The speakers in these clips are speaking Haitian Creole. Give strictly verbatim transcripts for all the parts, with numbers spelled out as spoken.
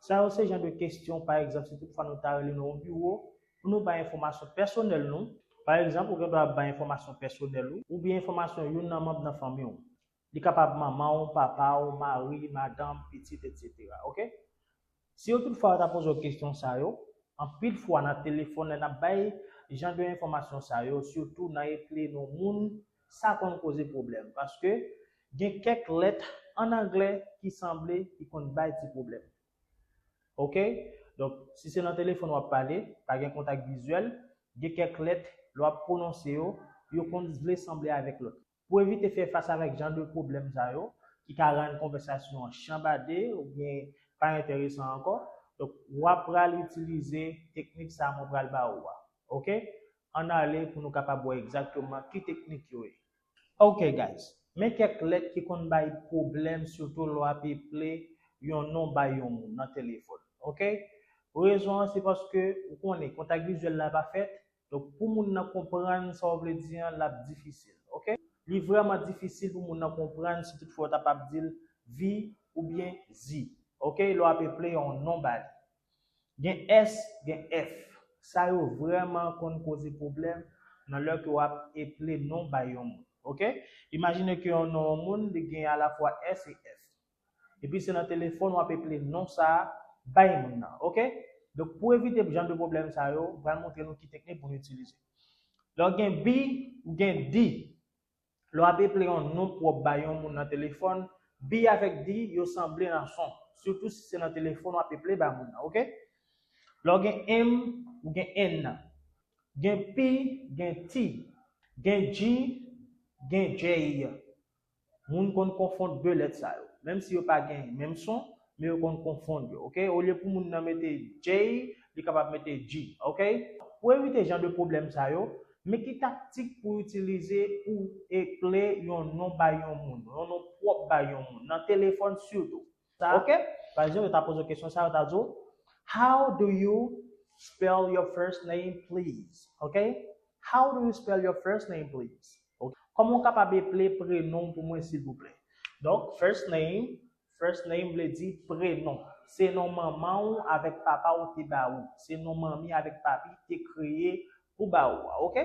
Sa yo se jan de kesyon, pa egzanp, si toutfwa nou ta rele nan yon biwo pou nou bay enfòmasyon pèsonèl nou, pa egzanp, ou gen dwa bay enfòmasyon pèsonèl ou, oubyen enfòmasyon youn nan manm nan fanmi w. Li kapab manman w, papa w, mari, madanm, pitit, etsetera. Oke? Si yo toutfwa yo ta poze w kesyon sa yo, anpil fwa nan telefòn, lè n ap bay jan de enfòmasyon sa yo, sitou nan eple non moun, sa konn koze pwoblèm. Paske gen kèk lèt an anglè ki sanble ki konn bay ti pwoblèm. Oke? Donk, si se nan telefòn w ap pale, pa gen kontak vizyèl, gen kèk lèt, lè w ap pwononse yo, yo konn vle sanble avèk lòt. Pou evite fè fas avèk jan de pwoblèm sa yo, ki ka rann konvèsasyon an chanbade oubyen pa enteresan ankò, donk, w ap pral itilize teknik sa mwen pral ba ou a. Oke? Ann ale pou nou kapab wè egzakteman ki teknik yo ye. Oke, guys. Men kèk lèt ki konn bay pwoblèm, sitou lè w ap eple yon non bay yon moun nan telefòn. Oke? Rezon an, se paske ou konnen kontak vizyèl la pa fèt, donk, pou moun nan konprann sa w vle di an, l ap difisil. Oke? Li vrèman difisil pou moun nan konprann si toutfwa w ta p ap di l vi oubyen zi. Oke? Lè w ap eple yon non ba li. Gen S, gen F. Sa yo vrèman konn koze pwoblèm nan lè ke w ap eple non bay yon moun. Oke? Imajine ke yon non yon moun, li gen alafwa S e F. Epi se nan telefòn w ap eple non sa a bay moun nan. Oke? Donk, pou evite jan de pwoblèm sa yo, m pral montre nou ki teknik pou nou itilize. Lè w gen B, ou gen D. Lè w ap eple yon non pwòp bay yon moun nan telefòn, B avèk D, yo sanble nan son. Sitou si se nan telefòn w ap eple bay moun nan, oke? Lè w gen M, ou gen N. Gen P, gen T. Gen G, gen J. Moun konn konfonn de lèt sa yo. Menm si yo pa gen menm son, men yo konn konfonn yo, oke? Olye pou moun nan mete J, li kapab mete G, oke? Pou evite jan de pwoblèm sa yo, men ki taktik pou itilize pou eple yon non bay yon moun, yon non pwòp bay yon moun, nan telefòn sitou. Sa, oke? Pa egzanp, yo ta poze w kesyon sa, yo ta di w, "How do you spell your first name, please?" Oke? "How do you spell your first name, please?" Oke? Kòman w kapab eple prenon w pou mwen, silvouplè? Donk, first name, first name vle di prenon. Se non manman w avèk papa w te ba ou. Se non manmi avèk papi te kreye pou ba ou a, oke?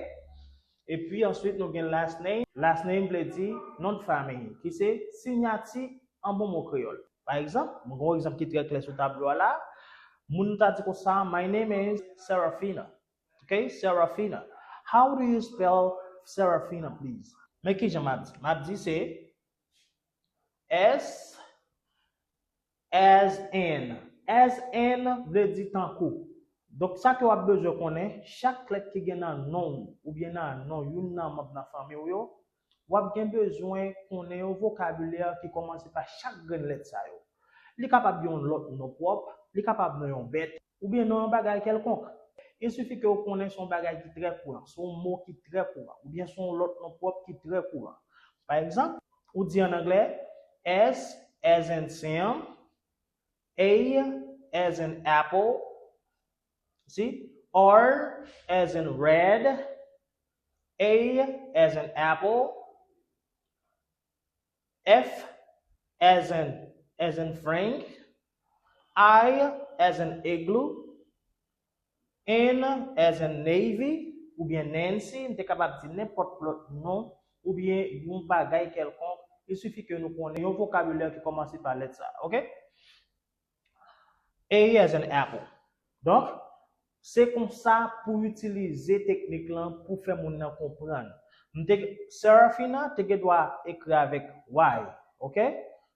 Epi answit, nou gen last name. Last name vle di non de fanmi, ki se siyati an bon mo kreyòl. Pa egzanp, mwen gen yon egzanp ki trè klè sou tablo a la. Moun ta di konsa, "My name is Serafina." Oke? Serafina. "How do you spell Serafina, please?" Men kijan m ap di? M ap di se S as in. As in vle di tankou. Donk, sa ke w ap bezwen konnen, chak lèt ki gen nan non w oubyen nan non youn nan manm nan fanmi w yo, w ap gen bezwen konnen yon vokabilè ki kòmanse pa chak grenn lèt sa yo. Li kapab yon lòt non pwòp, li kapab non yon bèt, oubyen non yon bagay kèlkonk. Il sifi ke w konnen se yon bagay ki trè kouran, se yon mo ki trè kouran, oubyen se yon lòt non pwòp ki trè kouran. Pa egzanp, ou di an anglè, S as in Sam, A as in apple, see? R as in red, A as in apple, F as in, as in Frank, I as in igloo, N as in Navy, oubyen Nancy, m te kapab di nenpòt lòt non, oubyen yon bagay kèlkonk, il sifi ke nou konnen yon vokabilè ki kòmanse pa lèt sa, oke? A as in apple. Donk, se konsa pou itilize teknik lan pou fè moun nan konprann. M te, Serafina te gen dwa ekri avèk Y, oke?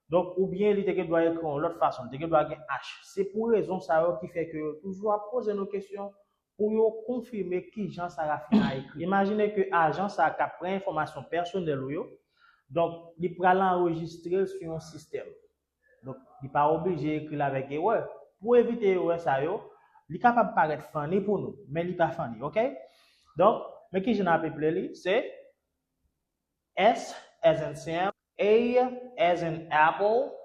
Donk, oubyen li te gen dwa ekri yon lòt fason, li te gen dwa gen H. Se pou rezon sa yo ki fè ke yo toujou ap poze nou kesyon pou yo konfime kijan Sarafina ekri. Imajine ke ajan sa a k ap pran enfòmasyon pèsonèl ou yo, donk, li pral anrejistre l sou yon sistèm. Donk, li pa oblije ekri l avèk erè. Pou evite erè sa yo, li kapab parèt funny pou nou, men li pa funny, oke? Donk, men kijan n ap eple li, se S as in Sam, A as in apple,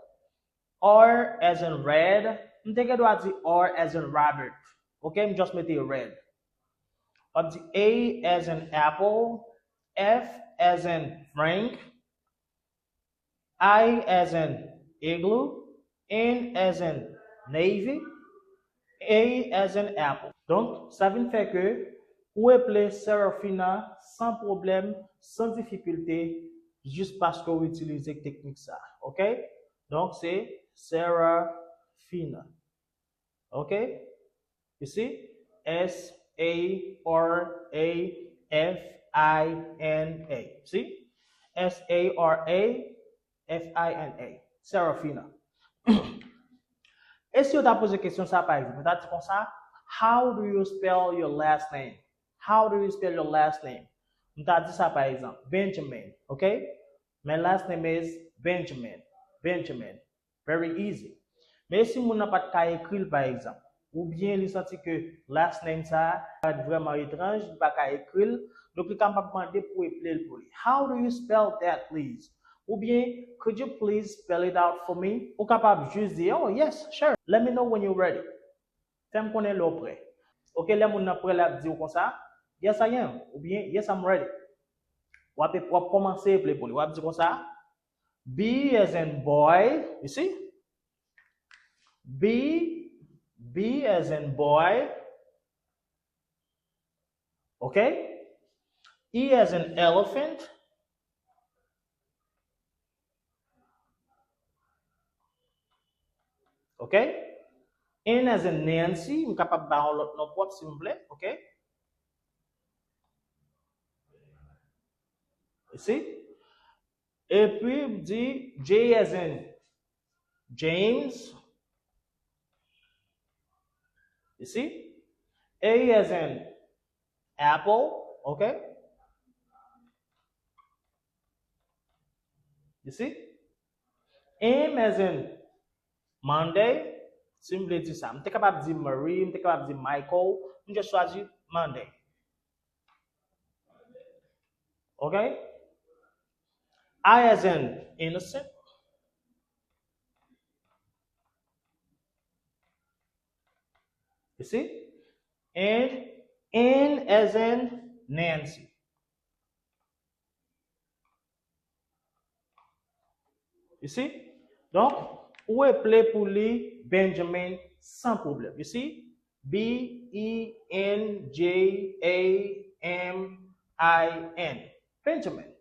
R as in red. M te gen dwa di R as in Robert. Oke, m just mete red. W ap di A as in apple, F as in Frank, I as in igloo, N as in Navy, A as in apple. Donk, sa vin fè ke ou eple Serafina san pwoblèm, san difikilte, jis paske w itilize teknik sa. Oke? Donk, se Serafina. Oke? You see? S A R A F I N A. See? S A R A F I N A. Serafina. E si yo ta poze kesyon sa, pa egzanp, yo ta di konsa, "How do you spell your last name? How do you spell your last name?" M ta di sa, pa egzanp, Benjamin, oke? My last name is Benjamin. Benjamin. Very easy. Men si moun nan pa t ka ekri l, pa egzanp, oubyen li santi ke last name sa a parèt vrèman etranj, li pa ka ekri l, donk li kapab mande pou eple l pou li. "How do you spell that, please?" Oubyen, "Could you please spell it out for me?" Ou kapab jis di, "Oh, yes, sure. Let me know when you're ready." Fè m konnen lè w prè. Oke, lè moun nan prè, l ap di w konsa, "Yes, I am." Oubyen, "Yes, I'm ready." W ap, w ap kòmanse eple pou li. W ap di konsa, B as in boy, you see? B, B as in boy. Okay? E as in elephant. Okay? N as in Nancy. M kapab ba yon lòt non pwòp si m vle. Okay? You see? Epi, m di J as in James. You see? A as in apple. Okay? You see? M as in Monday. Si m vle di sa, m te kapab di Marie, m te kapab di Michael. M just chwazi Monday. Okay? I as in innocent. You see? And N as in Nancy. You see? Donk, ou eple pou li Benjamin san pwoblèm. You see? B E N J A M I N. Benjamin.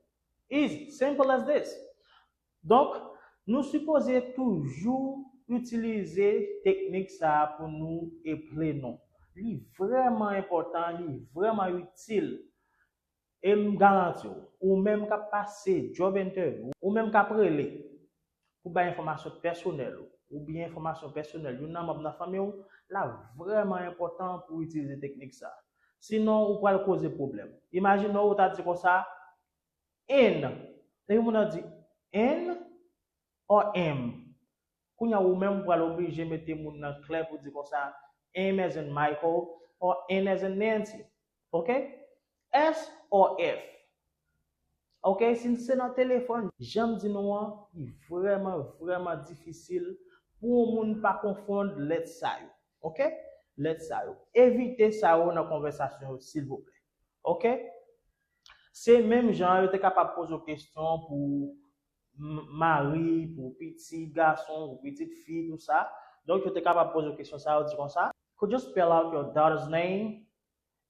Easy. Simple as this. Donk, nou sipoze toujou itilize teknik sa a pou nou eple non. Li vrèman enpòtan, li vrèman itil. E m garanti w, ou menm k ap pase job interview, ou menm k ap rele pou bay enfòmasyon pèsonèl ou, oubyen enfòmasyon pèsonèl youn nan manm nan fanmi w, l ap vrèman enpòtan pou w itilize teknik sa a. Sinon, ou pral koze pwoblèm. Imajine w, ou ta di konsa, N. Epi moun nan di, N or M? Kounye a, ou menm, ou pral oblije mete moun nan klè pou di konsa, M as in Michael or N as in Nancy. Ok? S or F? Ok? Si se nan telefòn, jan m di nou an, li vrèman, vrèman difisil pou yon moun pa konfonn lèt sa yo. Ok? Lèt sa yo. Evite sa yo nan konvèsasyon yo, silvouplè. Ok? Se menm jan yo te kapab poze w kesyon pou m-, mari, pou pitit gason, pou pitit fi, tou sa. Donk, yo te kapab poze w kesyon sa, yo di konsa, "Could you spell out your daughter's name?"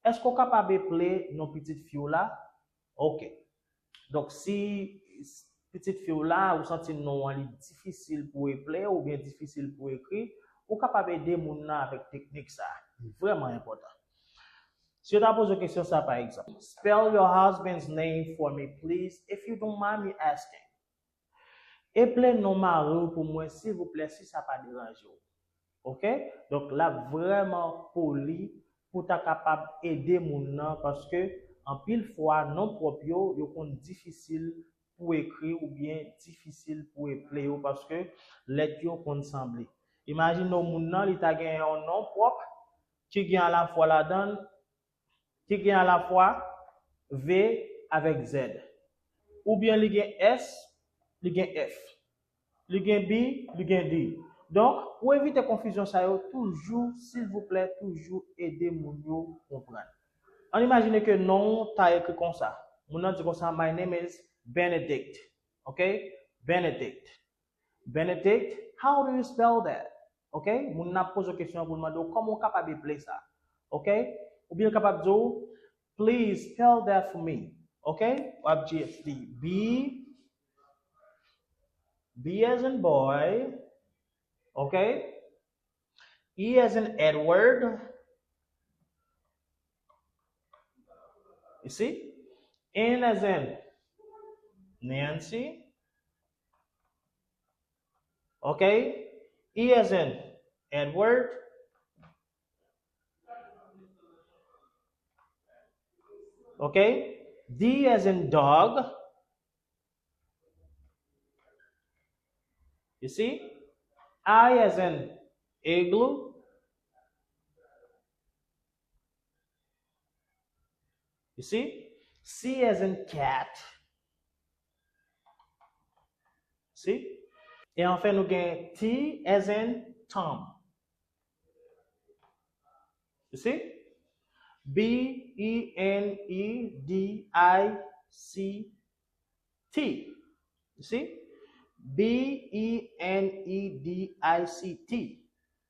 Èske w kapab eple non pitit fi w la? Ok. Donk, si pitit fi w la, ou santi non an li difisil pou eple oubyen difisil pou ekri, ou kapab ede moun nan avèk teknik sa a. Li vrèman enpòtan. Si yo ta poze w kesyon sa, pa egzanp, "Spell your husband's name for me, please, if you don't mind me asking." Eple non mari w pou mwen, silvouplè, si sa pa deranje w. Ok? Donk, l ap vrèman poli pou ta kapab ede moun nan, paske anpil fwa, non pwòp yo, yo konn difisil pou ekri oubyen difisil pou eple yo, paske lèt yo konn sanble. Imajine w, moun nan, li ta gen yon non pwòp ki gen alafwa ladan l, ki gen alafwa V avèk Z. Oubyen li gen S, li gen F. Li gen B, li gen D. Donk, pou evite konfizyon sa yo, toujou, silvouplè, toujou ede moun yo konprann. Ann imajine ke non w ta ekri konsa. Moun nan di konsa, "My name is Benedict." Ok? Benedict. Benedict, how do you spell that? Ok? Moun nan ap poze w kesyon an pou l mande w kòman w kapab eple sa. Ok? Oubyen l kapab di w, "Please spell that for me." Ok? W ap di li, B, B as in boy. Ok? E as in Edward. You see? N as in Nancy. Ok? E as in Edward. Ok? D as in dog. You see? I as in igloo. You see? C as in cat. See? E anfen, nou gen T as in Tom. You see? B E N E D I C T. You see? B E N E D I C T.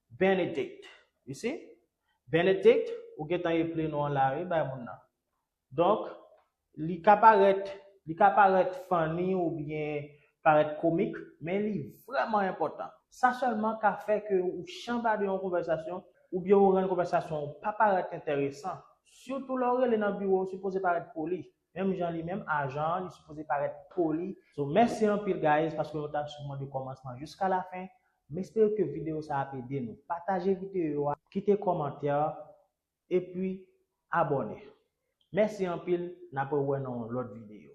Benedict. You see? Benedict, ou gentan eple non an la, wi, bay moun nan. Donk, li ka parèt, li ka parèt funny oubyen parèt komik, men li vrèman enpòtan. Sa sèlman ka fè ke ou chanba de yon konvèsasyon, oubyen ou rann konvèsasyon an pa parèt enteresan. Sitou lè w rele nan biwo, ou sipoze parèt poli. Menm jan li menm, ajan an, li sipoze parèt poli. So, mèsi anpil, guys, paske nou ta swiv mwen de kòmansman jiska lafen. M espere ke videyo sa a ap ede nou. Pataje videyo a, kite kòmantè, epi abòne. Mèsi anpil, n ap rewè nan yon lòt videyo.